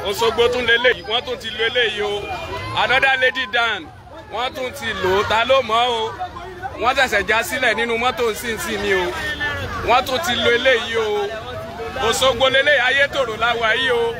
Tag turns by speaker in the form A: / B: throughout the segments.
A: Òṣogbo tún lélẹ́yìí, wọ́n tún ti lo eléyìí o. Another lady down, wọ́n tún ti lò ó, ta ló mọ̀ o? Wọ́n ṣẹ̀ṣẹ̀ já sílẹ̀ nínú mọ́tò sínsìn ni o. Wọ́n tún ti lo eléyìí o. Òṣogbo lélẹ́yìí, Ayétòrò láwa yìí o.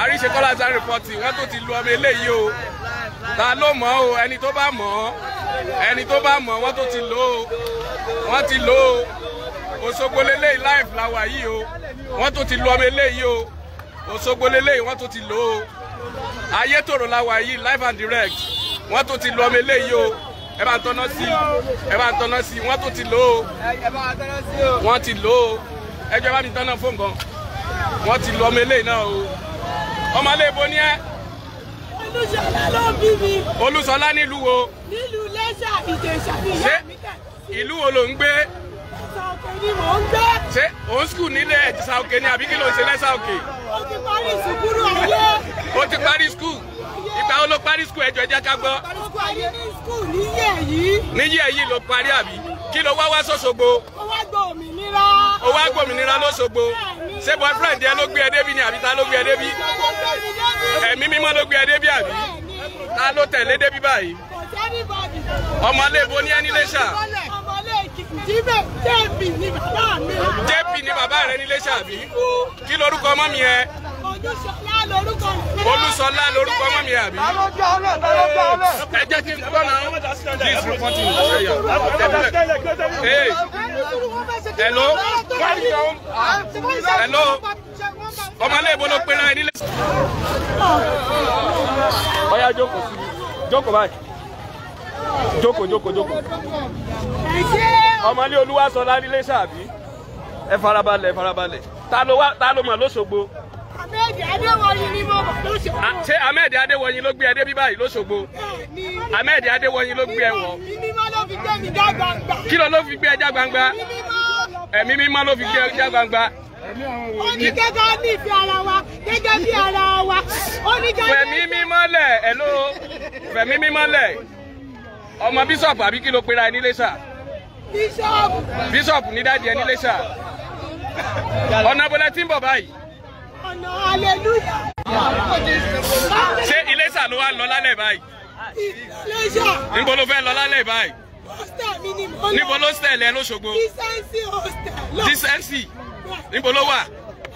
A: Àríṣekọ́lá sáré rìpọ́tì, wọ́n tún ti lo ọmọ eléyìí o. Ta ló mọ̀ o? Ẹni tó bá mọ̀ ọ́, ẹni tó bá mọ̀, wọ́n tún ti lò ó. Wọ́n ti lò ó. Òṣogbo lélẹ́yìí live láwa yìí o. Wọ́n tún ti lo ọmọ eléyìí o. Òṣogbo lélẹ́yìí, wọ́n tún ti lò ó. Ayétòrò láwa yìí live and direct. Wọ́n tún ti lo ọmọ eléyìí o. Ẹ bá ń tọ́ná sí, ẹ bá ń tọ́ná sí, wọ́n tún ti lò ó. Wọ́n ti lò ó. Ẹ jọ̀ọ́, ẹ bá mi tọ́ná fóònù kan. Wọ́n ti lo ọmọ eléyìí náà o. Ọmọ ilé ibo ni ẹ́?
B: Olúṣọlá ló bí mi.
A: Olúṣọlá nílùú wo?
B: Nílùú Iléṣà, Ìjẹ̀ṣà ni ìyá mi tẹ̀.
A: Ìlú wo ló ń gbé?
B: Ẹ̀sà Òkè ni mò ń gbé.
A: Ṣé òun skul nílé Ẹ̀sà Òkè ni àbí kí ló ń ṣe lẹ́sà Òkè?
B: Ó ti parí sùkúrù ayé.
A: Ó ti parí skul. Ìgbà wo ló parí skul? Ẹjọ́ ẹ jẹ́ ká gbọ́.
B: Mo parí ní skul níyẹ̀ yìí.
A: Níyẹ̀ yìí ló parí àbí? Kí ló wá wá sọ́sogbo?
B: Ó wá gbọ́ òmìnira.
A: Ó wá gbòmìnira lọ́sogbo. Ṣé boyfriend ẹ ló gbé ẹ débi ni àbí ta ló gbé ẹ débi? Ẹ̀mí mímọ́ ló gbé ẹ débi àbí? Ta ló tẹ̀lé débi báyìí? Ọmọ ilé ibo ní ẹ ní Iléṣà?
B: JP ni bàbá mi.
A: JP ni bàbá rẹ ní Iléṣà àbí? Kí lorúkọ ọmọ mi ẹ?
B: Olúṣọlá lorúkọ mi.
A: Olúṣọlá lorúkọ ọmọ mi àbí? Ẹ jẹ́ kí n gbọ́ náà. This reporting. Hey. Hello. Hello. Ọmọ ilé ibo ló pe ra ẹ nílé. Ọ̀yá jókòó sí. Jókòó báyìí. Jókòó jókòó jókòó. Ọmọ ilé Olúwaṣọlá nílé ṣàbí. Ẹ farabalẹ̀, ẹ farabalẹ̀. Ta ló mọ̀ lóṣogbo?
B: Ahmed Adéwọ̀yìn ni mo mọ̀ lóṣogbo.
A: Ṣé Ahmed Adéwọ̀yìn ló gbé ẹ débi báyìí lóṣogbo? Ahmed Adéwọ̀yìn ló gbé ẹ wọ̀.
B: Ẹ̀mí mímọ́ ló fi gbé mi já gbangba.
A: Kí ló fi gbé ẹ já gbangba? Ẹ̀mí mímọ́ ló fi gbé ẹ já gbangba.
B: Ó ní gẹ́gẹ́ nífẹ̀ẹ́ ara wa gẹ́gẹ́ bí ara wa. Ó ní gẹ́gẹ́.
A: Fẹ̀mí mímọ́ lẹ̀, ẹ̀ ló fẹ̀mí mímọ́ lẹ̀. Ọmọ bíṣọ̀pù àbí kí ló pera ẹ nílé ṣá?
B: Bíṣọ̀pù.
A: Bíṣọ̀pù ní dáàdi ẹ nílé ṣá. Ọ̀nà bọ́lá tí ń bọ̀ báyìí.
B: Ọ̀nà hallelujah.
A: Ṣé Iléṣà ló wá lọ lálẹ́ báyìí?
B: Iléṣà.
A: Níbo ló fẹ́ lọ lálẹ́ báyìí?
B: Hostel mi ni mo lọ.
A: Níbo ló hostel ẹ lóṣogbo?
B: Decency hostel.
A: Decency. Níbo ló wà?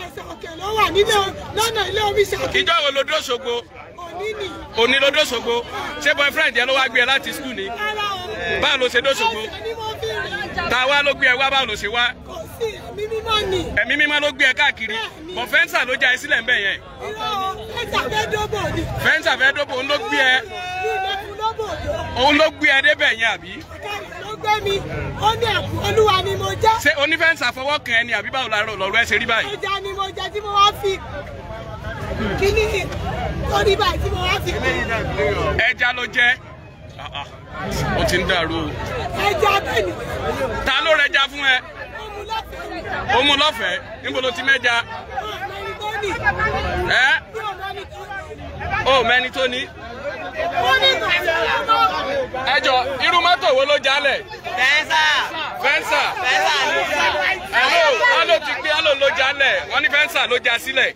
B: Ẹ̀sà Òkè ló wà nílé lọ́nà ilé omi ṣàkí.
A: Ìjọ́ wo ló dé Òṣogbo?
B: Òní ni.
A: Òní ló dé Òṣogbo. Ṣé boyfriend ẹ ló wá gbé ẹ láti school ni?
B: Rárá o.
A: Báwo ló ṣe dé Òṣogbo?
B: Ẹsẹ̀ ni mo fi rìn.
A: Ta wá ló gbé ẹ wá, báwo ló ṣe wá?
B: Kò sí, ẹ̀mí mímọ́ ni.
A: Ẹ̀mí mímọ́ ló gbé ẹ káàkiri. Bọ̀ fẹ́ǹsà ló já ẹ sílẹ̀ ń bẹ̀ yẹn.
B: Irọ́ o, fẹ́ǹsà fẹ́ dóbò ni.
A: Fẹ́ǹsà fẹ́ dóbò, òun ló gbé ẹ. Òun ló gbé ẹ débẹ̀ yẹn àbí?
B: Ọ̀kadà ló gbé mi, ó ní ẹ̀kú Olúwa ni mo jẹ́.
A: Ṣé onífẹ́ǹsà fọwọ́ kàn ẹ́ ni àbí báwo la lọ̀rọ̀ ẹ ṣe rí báyìí?
B: Ẹja ni mo jẹ tí mo wá fi kíní torí báyìí tí mo wá fi.
A: Ẹja ló jẹ. Ó ti ń dàrú o.
B: Ẹja bẹ́ẹ̀ ni.
A: Ta ló rẹja fún ẹ? Ó mú lọ́fẹ̀ẹ́. Níbo ló ti mẹ́ja? Ẹ́ ó mẹ́ni tó ní. Ẹ jọ, irú mọ́tò wo ló jálẹ̀?
C: Fẹ́ńsà.
A: Fẹ́ńsà.
C: Fẹ́ńsà ló já.
A: Hello, alo ti gbé alo ló jálẹ̀. Wọ́n ní fẹ́ńsà ló já sílẹ̀.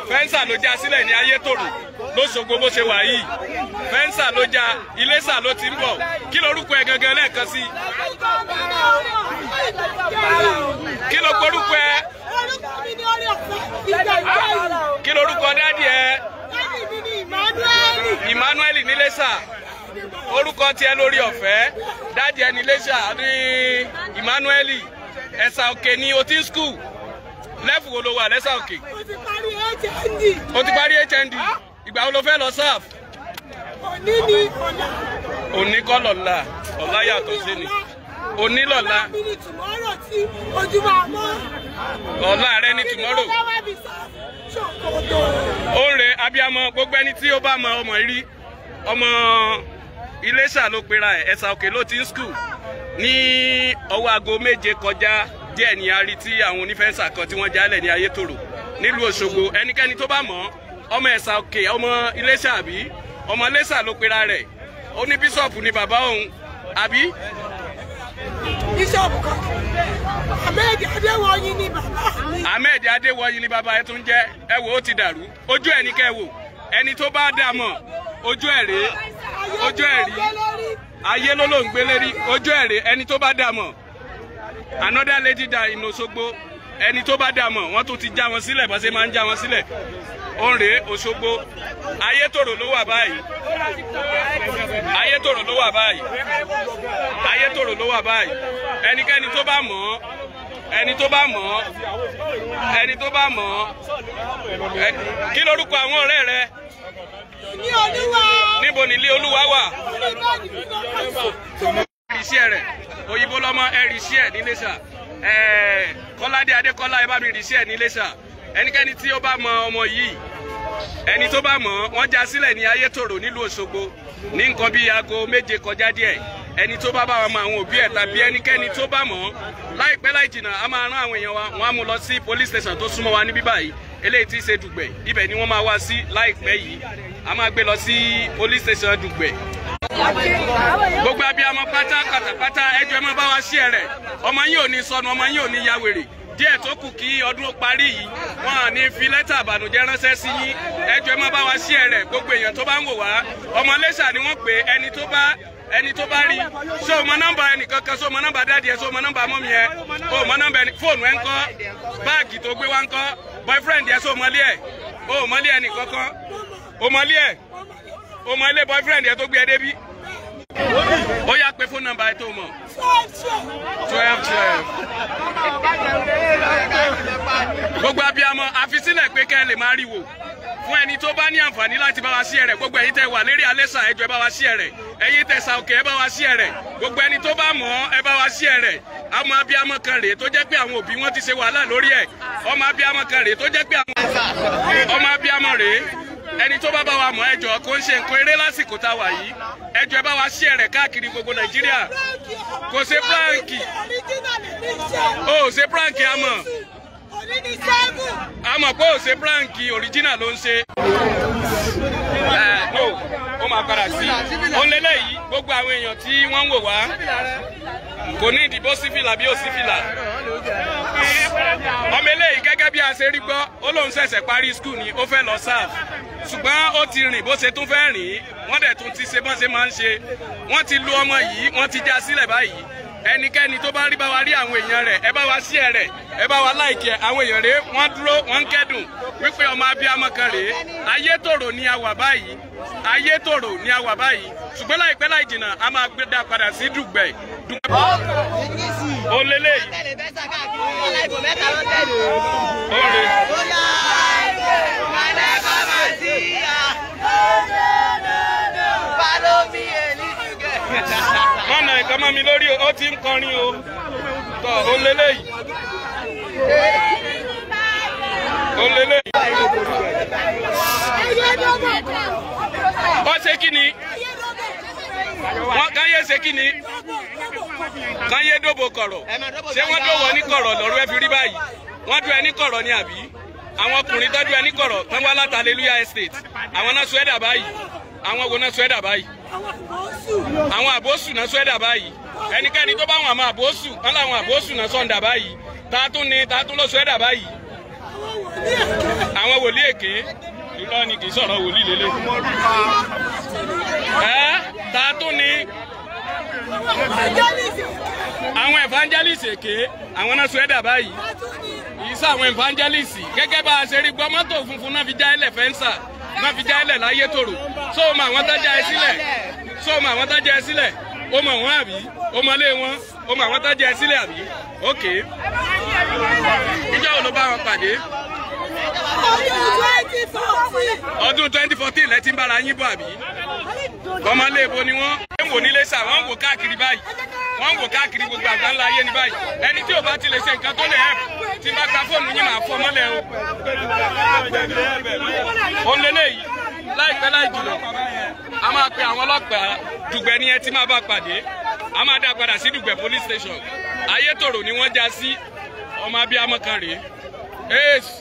A: Fẹ́ńsà ló já sílẹ̀ ní Ayétòrò lóṣogbo bó ṣe wà yìí. Fẹ́ńsà ló já, Iléṣà ló ti ń bọ̀. Kí lorúkọ ẹ gangan lẹ́ẹ̀kan sí? Kí ló porúkọ ẹ?
B: Orúkọ mi ni orí ọ̀fẹ́ ìgbà ìgbà.
A: Kí lorúkọ dádì ẹ?
B: Dádì mi ni Emmanuel.
A: Emmanuel níléṣà. Orúkọ tiẹ̀ lórí ọ̀fẹ́. Dádì ẹ níléṣà ní Emmanuel. Ẹ̀sà Òkè ni o ti ń skul. Lẹ́fù wo ló wà lẹ́sà Òkè?
B: Mo ti parí HND.
A: O ti parí HND. Ìgbà wo ló fẹ́ lọ serve?
B: Òní ni ọ̀la.
A: Òní kọ́ lọ́la. Ọ̀la yàtọ̀ sí ni. Òní lọ́la.
B: Ọ̀la mi ni tomorrow tí ojú máa mọ́.
A: Ọ̀la rẹ ni tomorrow. Ó ń re abiyamọ gbogbo ẹni tí ó bá mọ ọmọ rí. Ọmọ Iléṣà ló pera ẹ̀, Ẹ̀sà Òkè ló ti ń skul. Ní ọwọ́ aago 7 kọjá díẹ̀ ní a rí tí àwọn onífẹ́ǹsà kan tí wọ́n jálẹ̀ ní Ayétòrò nílùú Òṣogbo. Ẹnikẹ́ni tó bá mọ̀ ọmọ Ẹ̀sà Òkè, ọmọ Iléṣà àbí ọmọ Iléṣà ló pera rẹ̀. Ó ní bíṣọ̀pù ni bàbá òun àbí?
B: Bíṣọ̀pù kan. Ahmed Adéwọyìn ni bàbá mi.
A: Ahmed Adéwọyìn ni bàbá ẹ tún jẹ́. Ẹ wò ó ti dàrú. Ojú ẹ ní kẹ́ wò. Ẹni tó bá dà mọ̀, ojú ẹ rèé. Ojú ẹ rí. Ayé ló ló ń gbé lérí. Ojú ẹ rèé. Ẹni tó bá dà mọ̀. Another lady die in Òṣogbo. Ẹni tó bá dà mọ̀, wọ́n tún ti já wọn sílẹ̀ bá ṣe máa ń já wọn sílẹ̀. Ó ń rèé Òṣogbo. Ayétòrò ló wà báyìí. Ayétòrò ló wà báyìí. Ayétòrò ló wà báyìí. Ẹnikẹ́ni tó bá mọ̀ ọ́, ẹni tó bá mọ̀ ọ́, ẹni tó bá mọ̀ ọ́. Kí lorúkọ àwọn ọ̀rẹ́ rẹ?
B: Ní Olúwa.
A: Níbo ni ilé Olúwa wà? Ẹ̀rìṣẹ́ rẹ̀, òyìnbó lọ́mọ ẹ̀rìṣẹ́ ẹ̀ nílé sà. Kọ́ládé Adékọ́lá ẹ bá mi rìṣẹ́ ẹ̀ nílé sà. Ẹnikẹ́ni tí ó bá mọ ọmọ yìí, ẹni tó bá mọ̀ wọ́n já sílẹ̀ ní Ayétòrò nílùú Òṣogbo ní nǹkan bíi aago 7 kọjá díẹ̀. Ẹni tó bá bá wa mọ àwọn òbí ẹ̀ tàbí ẹnikẹ́ni tó bá mọ̀ láìpẹ́ láì jìnnà a máa rán àwọn èèyàn wa, wọ́n á mú lọ sí police station tó súnmọ́ wa níbí báyìí, eléyìí tí í ṣe Dùgbẹ̀. Ibẹ̀ ni wọ́n máa wá sí láìpẹ́ yìí. A máa gbé lọ sí police station Dùgbẹ̀. Gbogbo abiyamọ pátá pátápátá ẹ jọ̀ọ́ ẹ máa bá wa ṣí ẹ rẹ̀. Ọmọ yín ò ní sọnù, ọmọ yín ò ní ya wèrè. Díẹ̀ tó kù kí ọdún ó parí yìí, wọn à ní fi lẹ́tà àbànújẹ́ ránṣẹ́ sí yín. Ẹ jọ̀ọ́ ẹ máa bá wa ṣí ẹ rẹ̀. Gbogbo èèyàn tó bá ń wò wá, ọmọ Iléṣà ni wọ́n pè é. Ẹni tó bá rí, ṣé o mọ nọ́mbà ẹnìkankan? Ṣé o mọ nọ́mbà dáàdì ẹ? Ṣé o mọ nọ́mbà mọ́mí ẹ? O mọ nọ́mbà ẹni? Fóònù ẹ ń kọ́? Báàgì tó gbé wá ń kọ́? Boyfriend ẹ, ṣé o mọlé ẹ? O mọlé ẹnìkankan? O mọlé ẹ? O mọ ilé boyfriend ẹ tó gbé ẹ débí? Ó yá, pé fóònù nọ́mbà ẹ tó mọ̀. 12 12. Gbogbo abiyamọ àfisílẹ̀ pé kẹ́ ẹ lè máa rí wò. Fún ẹni tó bá ní àǹfààní láti bá wa ṣí ẹ̀rẹ̀, gbogbo ẹ̀yin tẹ́ wà lérí Alẹ́sà, ẹ jọ̀ọ́ ẹ bá wa ṣí ẹ̀rẹ̀. Ẹ̀yin tẹ́ sa òkè, ẹ bá wa ṣí ẹ̀rẹ̀. Gbogbo ẹni tó bá mọ̀ ọ́, ẹ bá wa ṣí ẹ̀rẹ̀. Ọmọ abiyamọ kan rèé tó jẹ́ pé àwọn òbí wọn ti ṣe wàhálà lórí ẹ̀. Ọmọ abiyamọ kan rèé tó jẹ́ pé àwọn ọmọ abiyamọ rèé. Ẹni tó bá bá wa mọ̀, ẹ jọ̀ọ́, kó ń ṣe nǹkan eré lásìkò tá a wà yìí. Ẹ jọ̀ọ́ ẹ bá wa ṣí ẹ̀rẹ̀ káàkiri gbogbo Nàìjíríà. Kò ṣe prank. Ó ṣe prank, àmọ́. Àmọ́ pé ó ṣe prank, original ló ń ṣe. No, ó máa padà sí. Ó lélẹ̀ yìí, gbogbo àwọn èèyàn tí wọ́n ń wò wá kò ní ìdìbò sífìlà bí ó sífìlà. Ọmọ eléyìí gẹ́gẹ́ bí a ṣe rí gbọ́, ó lóun ṣẹ̀ṣẹ̀ parí school ni, ó fẹ́ lọ serve. Ṣùgbọ́n ó ti rìn bó ṣe tún fẹ́ rìn, wọ́n dẹ̀ tún ti ṣe bọ́n ṣe máa ń ṣe. Wọ́n ti lu ọmọ yìí, wọ́n ti já sílẹ̀ báyìí. Ẹnikẹ́ni tó bá rí bá wa rí àwọn èèyàn rẹ̀, ẹ bá wa ṣí ẹ rẹ̀, ẹ bá wa láìkí ẹ. Àwọn èèyàn rẹ̀ wọ́n dúró, wọ́n ń kẹ́dùn wípé ọmọ abiyamọ kan rèé. Ayétòrò ni a wà báyìí. Ayétòrò ni a wà báyìí. Ṣùgbọ́n láìpẹ́ láì jìnnà, a máa gbé dá padà sí Dùgbẹ̀. Ó lélẹ̀ yìí. Ó rè. Wọ́n na nǹkan mọ́ mi lórí o, ó ti ń kọrin o. Tọ́ ó lélẹ̀ yìí. Ó lélẹ̀ yìí. Ó ṣe kí ni? Wọ́n káyé ṣe kí ni? Káyé dòbò kọ̀rọ̀. Ṣé wọ́n dòwò ní kọ̀rọ̀ lọ́rọ̀ ẹ fi rí báyìí? Wọ́n dún ẹ ní kọ̀rọ̀ ni àbí? Àwọn ọkùnrin tọ́jú ẹ ní kọ̀rọ̀ tán wá láti Hallelujah Estate. Àwọn náà sọ ẹ̀dà báyìí. Àwọn wo náà sọ ẹ̀dà báyìí? Àwọn àbósù náà sọ ẹ̀dà báyìí. Ẹnikẹ́ni tó bá wọn àmọ́ àbósù, wọn làwọn àbósù náà sọ̀ǹdà báyìí. Tààtún ni tààtún ló sọ ẹ̀dà báyìí. Àwọn wòlíì èké. Irọ́ ni, kì í sọ̀rọ̀ wòlíì lélẹ̀. Ẹ́ tààtún ni àwọn evangelist èké, àwọn náà sọ ẹ̀dà báyìí. Ìsọ àwọn evangelist gẹ́gẹ́ bá a ṣe rí gbọ́, mọ́tò funfun náà fi já ẹlẹ̀ fẹ́ǹsà, náà fi já ẹlẹ̀ láyétòrò. Só o mọ àwọn tó já ẹ sílẹ̀? Só o mọ àwọn tó já ẹ sílẹ̀? O mọ̀ wọ́n àbí? O mọ ilé wọn? O mọ àwọn tó já ẹ sílẹ̀ àbí? Ok. Ìjọ́ wo ló bá wọn pàdé? Ọdún 2014 lẹ ti ń bára yín bọ̀ àbí? Ọmọ ilé ibo ni wọ́n. Ń wò nílé sà, wọ́n ń wò káàkiri báyìí. Wọ́n ń wò káàkiri gbogbo àgbáńlá ayé ní báyìí. Ẹni tí ò bá ti lè ṣe nǹkan tó lè help, tí bá gba fóònù yín máa fọ́ mọ́lẹ̀ o. Ó lélẹ̀ yìí, láìpẹ́ láì jìnnà, a máa pe àwọn ọlọ́pàá. Dùgbẹ̀ ni ẹ ti máa bá pàdé. A máa dá padà sí Dùgbẹ̀ police station. Ayétòrò ni wọ́n já sí. Ọmọ abiyamọ kan rèé. Ace,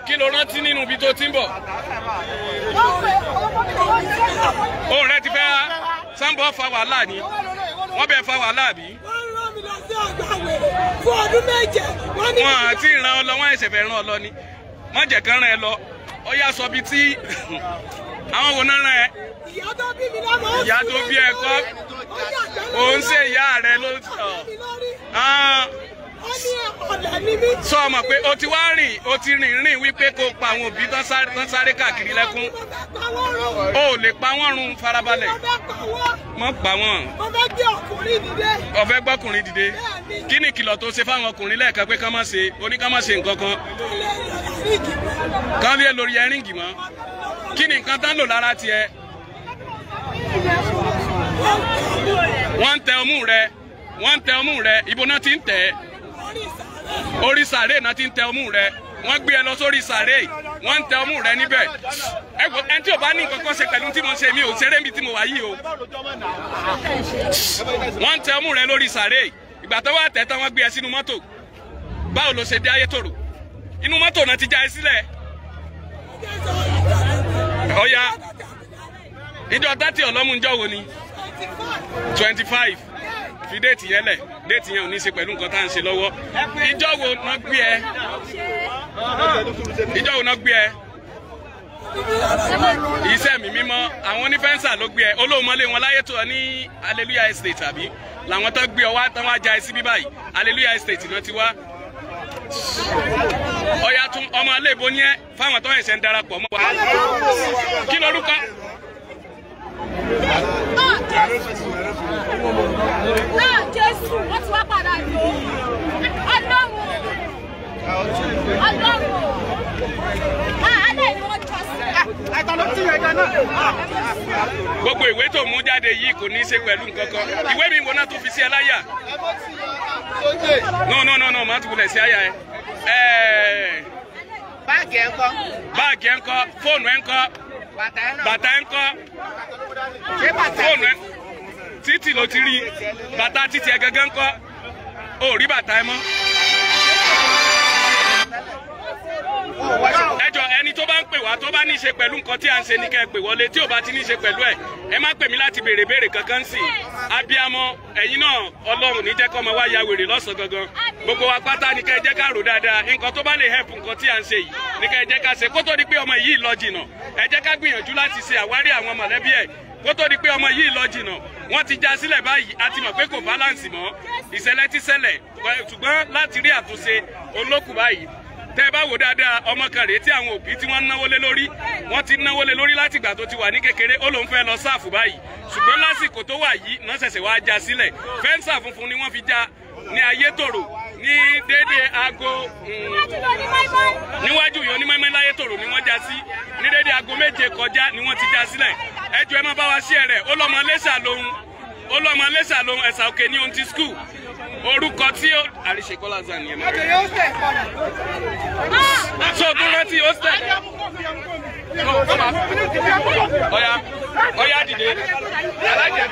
A: kí ló rántí nínú ibi tó ti ń bọ̀? Ohùn rẹ ti fẹ́ Sambo fa wàhálà ni. Wọ́n bẹ̀ fa wàhálà bí?
B: Wọ́n rán mi lọ sí ọgbà wèrè fún ọdún méje. Wọ́n ní.
A: Wọn àti ìran ọ lọ, wọn ẹsẹ̀ fẹ́ ràn ọ lọ ni. Má jẹ́ kán rán ẹ lọ. Ó yá sọ bí tí àwọn wo náà rán ẹ.
B: Ìyá tó bí mi lọ́mọ ó
A: Ìyá tó bí ẹ kọ́. Òun ṣe ìyá rẹ ló sọ.
B: Ó ní ọ̀lẹ ní mí.
A: Sọ ọmọ pé o ti wá rìn, o ti rìn rìn wípé kó pa àwọn òbí tán sáré káàkiri lẹ́kún.
B: Mo fẹ́ pa wọ́n run.
A: O ò lè pa wọ́n run, farabalẹ̀.
B: Mo fẹ́ pa wọ́n.
A: Mọ́ pa wọ́n.
B: Mo fẹ́ gbé ọkùnrin dìde.
A: Ó fẹ́ gbọ́kùnrin dìde. Kí ni ìkìlọ̀ tó ṣe fáwọn ọkùnrin lẹ́ẹ̀kan pé kán má ṣe, oní kán má ṣe nǹkan kan. Kán lé lórí ẹríǹgì mọ́. Kí ni nǹkan tán lò lára tiẹ̀? Wọ́n ń tẹ ọmú rẹ, wọ́n ń tẹ ọmú rẹ, ibo náà ti ń tẹ̀ ẹ́? Orí sàárè náà ti ń tẹ ọmú rẹ. Wọ́n gbé ẹ lọ sórí sàárè, wọ́n ń tẹ ọmú rẹ níbẹ̀. Ẹ wo ẹni tí ò bá ní nǹkan kan ṣe pẹ̀lú tí mo ṣe, mi ò ṣeré níbi tí mo wà yìí o. Wọ́n ń tẹ ọmú rẹ lórí sàárè. Ìgbà tó wà tẹ̀ tán, wọ́n gbé ẹ sínú mọ́tò. Báwo ló ṣe dé Ayétòrò? Inú mọ́tò náà ti já ẹ sílẹ̀. Ọ̀ya ìjọ tátì ọlọ́mú ń jọ wo ni? 25. Fi déètì yẹn lẹ̀, déètì yẹn ò ní í ṣe pẹ̀lú nǹkan tá à ń ṣe lọ́wọ́. Ìjọ wo náà gbé ẹ? Ìjọ wo náà gbé ẹ? Iṣẹ́ mi mímọ́, àwọn onífẹ́ǹsà ló gbé ẹ. Olóòmọlé wọn láyé tó ọ ní Hallelujah Estate àbí? Làwọn tó gbé ọ wá tán wá já ẹ sí bí báyìí. Hallelujah Estate náà ti wá. Ọ̀ya tún ọmọ ilé ìbò ní ẹ fáwọn tó ẹ̀ṣẹ̀ ń darapọ̀ mọ́ wa. Kí lorúkọ?
C: Náà Jésù, wọ́n ti wá padà lò ó. Ọlọ́run, Ọlọ́run, alẹ́ ni wọ́n jọ sí.
A: Gbogbo ìwé tó mú jáde yìí kò ní í ṣe pẹ̀lú nǹkan kan. Ìwé mi wo náà tó fi sí ẹ láyà? No no no no, má tún wulẹ̀ sí àyà ẹ.
D: Báàgì ẹ̀ ń kọ́.
A: Báàgì ẹ̀ ń kọ́, fóònù ẹ̀ ń kọ́, bàtà ẹ̀ ń kọ́, fóònù ẹ̀ títì ló ti rí, bàtà títì ẹ̀ gángan ń kọ́, ó rí bàtà ẹ̀ mọ́. Ẹ jọ̀ọ́, ẹni tó bá ń pè wá tó bá ní í ṣe pẹ̀lú nǹkan tí à ń ṣe ní kẹ́ ẹ pè wọlé. Tí ò bá ti ní í ṣe pẹ̀lú ẹ̀, ẹ má pè mí láti béèrè béèrè kankan sí i. Abiyamọ ẹ̀yin náà, Ọlọ́run ní jẹ́ kọ́ ọmọ wa ya wèrè lọ́sàn-án gangan. Gbogbo wa pátá ní kẹ́ ẹ jẹ́ ká rò dáadáa. Nǹkan tó bá lè help nǹkan tí à ń ṣe yìí ní kẹ́ ẹ jẹ́ ká ṣe, kó tó di pé ọmọ yìí lọ jìnà. Ẹ jẹ́ ká gbìyànjú láti ṣe àwárí àwọn mọ̀lẹ́bí ẹ̀ kó tó di pé ọmọ yìí lọ jìnà. Wọ́n ti já sílẹ̀ báyìí, a ti mọ̀ pé kò balance mọ́. Ìṣẹ̀lẹ̀ ti ṣẹlẹ̀, ṣùgbọ́n láti rí àtúnṣe olókùn báyìí. Tẹ́ ẹ bá wò dáadáa, ọmọ kan rèé tí àwọn òbí tí wọ́n ń náwó lé lórí, wọ́n ti náwó lé lórí láti ìgbà tó ti wà ní kékeré. Ó lóun fẹ́ lọ sáàfù báyìí, ṣùgbọ́n lásìkò tó wà yìí náà ṣẹ̀ṣẹ̀ wá já sílẹ̀. Fẹ́ǹsà funfun ni wọ́n fi já ní Ayétòrò ní déédéé aago níwájú yìí onímọ̀ọ́mọ́ láyétòrò ni wọ́n já sí ní déédéé aago 7 kọjá ni wọ́n ti já sílẹ̀. Ẹ jọ̀ọ́, ẹ má bá wa ṣí ẹ rẹ̀. Ó lọ́mọ lẹ́sà lòun, ó lọ́mọ lẹ́sà lòun, Ẹ̀sà Òkè ní ohun ti skul. Orúkọ tí ó Àríṣekọ́lá zan ni ẹ máa. So tún rántí hostel. Ọ̀ya ọ̀ya dìde. Alájẹ.